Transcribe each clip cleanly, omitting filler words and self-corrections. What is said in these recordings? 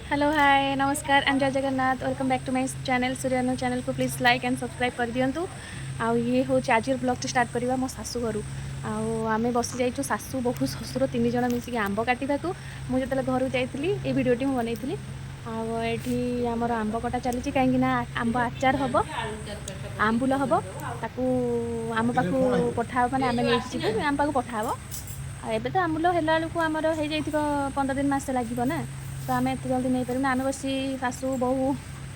Hello, hi, ନମସ୍କାର and ଜୟ Jagannath. Welcome back to my channel. ସୂର୍ଯ୍ୟାନୁ ଚ୍ୟାନେଲକୁ ପ୍ଲିଜ୍ ଲାଇକ୍ ଆଣ୍ଡ ସବସ୍କ୍ରାଇବ୍ କରିଦିଅନ୍ତୁ। ଆଉ ଇଏ ହେଉଛି ଆଜିର ବ୍ଲଗ୍ଟି ଷ୍ଟାର୍ଟ କରିବା ମୋ ଶାଶୁ ଘରୁ। ଆଉ ଆମେ ବସି ଯାଇଛୁ ଶାଶୁ, ବୋହୂ, ଶ୍ୱଶୁର ତିନି ଜଣ ମିଶିକି ଆମ୍ବ କାଟିବାକୁ। ମୁଁ ଯେତେବେଳେ ଘରକୁ ଯାଇଥିଲି, ଏଇ ଭିଡ଼ିଓଟି ମୁଁ ବନେଇଥିଲି। ଆଉ ଏଠି ଆମର ଆମ୍ବ କଟା ଚାଲିଛି, କାହିଁକି ନା ଆମ୍ବ ଆଚାର ହେବ, ଆମ୍ବୁଲ ହେବ। ତାକୁ ଆମ ପାଖକୁ ପଠାହବ, ମାନେ ଆମେ ନେଇକି ଯିବୁ, ଆମ ପାଖକୁ ପଠାହବ। ଆଉ ଏବେ ତ ଆମ୍ବୁଲ ହେଲା ବେଳକୁ ଆମର ହେଇଯାଇଥିବ, 15 ଦିନ, ମାସେ ଲାଗିବ ନା। ତ ଆମେ ଏତେ ଜଲ୍ଦି ନେଇପାରିବୁନି। ଆମେ ବସି ଶାଶୁ ବୋହୂ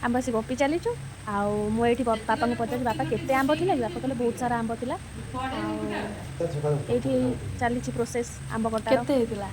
ଆମେ ବସି ଗପି ଚାଲିଛୁ। ଆଉ ମୁଁ ଏଇଠି ବାପାଙ୍କୁ ପଚାରୁଛି, "ବାପା, କେତେ ଆମ୍ବ ଥିଲା କି?" ବାପା କହିଲେ, "ବହୁତ ସାରା ଆମ୍ବ ଥିଲା।" ଆଉ ଏଇଠି ଚାଲିଛି ପ୍ରୋସେସ୍ ଆମ୍ବ କଟାର। କେତେ ହେଇଥିଲା?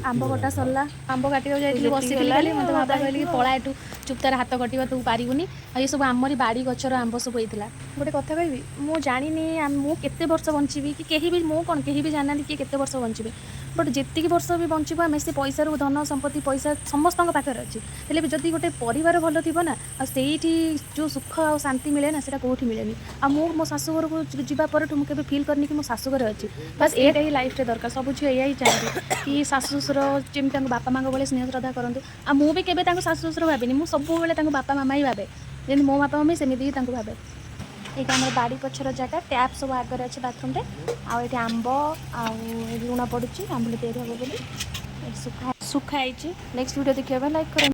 ଆମ୍ବ କଟା ସରିଲା। ଆମ୍ବ କାଟିବାକୁ ଯାଇଥିଲି, ଯେତିକି ବସିଥିଲି ହେଲାଣି ଖାଲି। ମୋତେ ଆଉ ବାପା ଅଧା କହିଲେ କି ହେଇଯିବ। "ପଳା ଏଠୁ, ଚୁପଚାପ ହାତ କଟିବ, ତୁ ପାରିବୁନି।" ଆଉ ଏସବୁ ଆମରି ବାଡ଼ି ଗଛର ଆମ୍ବ ସବୁ ହେଇଥିଲା। ଗୋଟେ କଥା କହିବି, ମୁଁ ଜାଣିନି ମୁଁ କେତେ ବର୍ଷ ବଞ୍ଚିବି କି କେହି ବି, ମୁଁ କ'ଣ, କେହି ବି ଜାଣିନାହାନ୍ତି କିଏ କେତେ ବର୍ଷ ବଞ୍ଚିବେ। ବଟ୍ ଯେତିକି ବର୍ଷ ବି ବଞ୍ଚିବୁ ଆମେ, ସେ ପଇସାରୁ, ଧନ ସମ୍ପତ୍ତି ପଇସା ସମସ୍ତଙ୍କ ପାଖରେ ଅଛି, ହେଲେ ବି ଯଦି ଗୋଟେ ପରିବାର ଭଲ ଥିବ ନା, ଆଉ ସେଇଠି ଯେଉଁ ସୁଖ ଆଉ ଶାନ୍ତି ମିଳେ ନା, ସେଇଟା କେଉଁଠି ମିଳେନି। ଆଉ ମୁଁ ମୋ ଶାଶୁଘରକୁ ଯିବା ପରଠୁ ମୁଁ କେବେ ଫିଲ୍ କରିନି କି ମୋ ଶାଶୁଘରେ ଅଛି। ବାସ୍, ଏଇଟା ହିଁ ଲାଇଫ୍ରେ ଦରକାର। ସବୁ ଝିଅ ଏଇଆ ହିଁ ଚାହାନ୍ତି କି ଶାଶୁ ଶ୍ୱଶୁର ଯେମିତି ତାଙ୍କ ବାପା ମାଆଙ୍କ ଭଳି ସ୍ନେହ ଶ୍ରଦ୍ଧା କରନ୍ତୁ। ଆଉ ମୁଁ ବି କେବେ ତାଙ୍କୁ ଶାଶୁ ଶ୍ୱଶୁର ଭାବିନି। ମୁଁ ସବୁବେଳେ ତାଙ୍କୁ ବାପା ମାମା ହିଁ ଭାବେ। ଯେମିତି ମୋ ବାପା ମମ୍ମି, ସେମିତି ହିଁ ତାଙ୍କୁ ଭାବେ। ଏଇଟା ଆମର ବାଡ଼ି ପଛର ଜାଗା। ଟ୍ୟାପ୍ ସବୁ ଆଗରେ ଅଛି ବାଥରୁମ୍ରେ। ଆଉ ଏଇଠି ଆମ୍ବ ଆଉ ଏଠି ଲୁଣ ପଡ଼ୁଛି, ଆମ୍ବୁଲ ତିଆରି ହେବ ବୋଲି। ଏଠି ଶୁଖା ଶୁଖା ହେଇଛି। ନେକ୍ସଟ ଭିଡ଼ିଓ ଦେଖିବା ପାଇଁ ଲାଇକ୍ କରନ୍ତୁ।